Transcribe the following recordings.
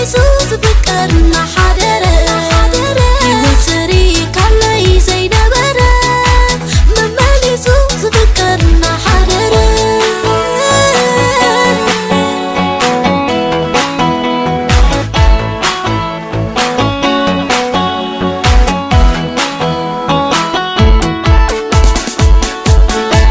ዝፍቀር እናሓደረ፣ ህይወት ሰሪካለይ ዘይነበረ፣ መመሊሱ ዝፍቀር እናሓደረ።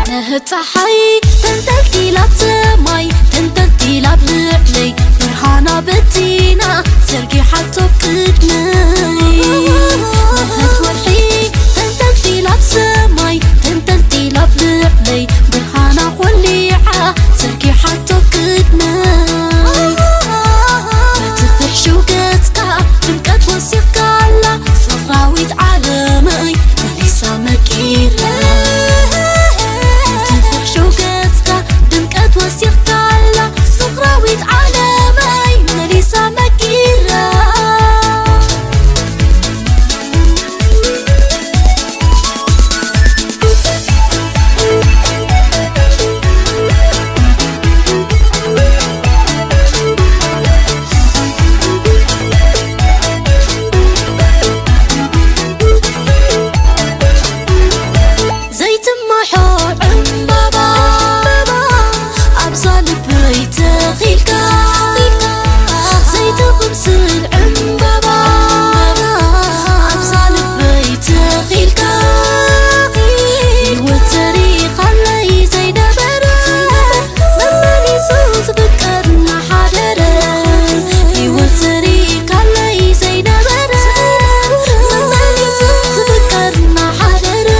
ነህ ጸሓይ ተንጠልጢላ ኣብ ሰማይ፣ ተንጠልጢላ ኣብ ልዕለይ፣ ብርሃና በቲና፣ ዘርጊሓቶ ቅድመይ። ነህት ወርሒ ተንጠልጢላ ኣብ ሰማይ፣ ተንጠልጢላ ኣብ ልዕለይ፣ ብርሃና ኾሊዓ፣ ዘርጊሓቶ ቅድመይ። በቲ ፍሕሹው ገጽካ ድምቀት ወሲኽካላ፣ ፍቕራዊት ዓለመይ መሊሳ መቂራ። በቲ ፍሕሹው ገጽካ ድምቀት ወሲኽካላ፣ ፍቕራዊት ዓለመይ መሊሳ መቂራ። ዘይትመሖ ዕምባባ ኣብዛ ልበይ ተኺልካ፣ ዘይትቕምስል ዕምባባ ኣብዛ ልበይ ተኺልካ፣ ህይወት ዘሪኻለይ ዘይነበረ፣ መመሊሱ ዝፍቀር እናሓደረ፣ ህይወት ዘሪኻለይ ዘይነበረ፣ መመሊሱ ዝፍቀር እናሓደረ።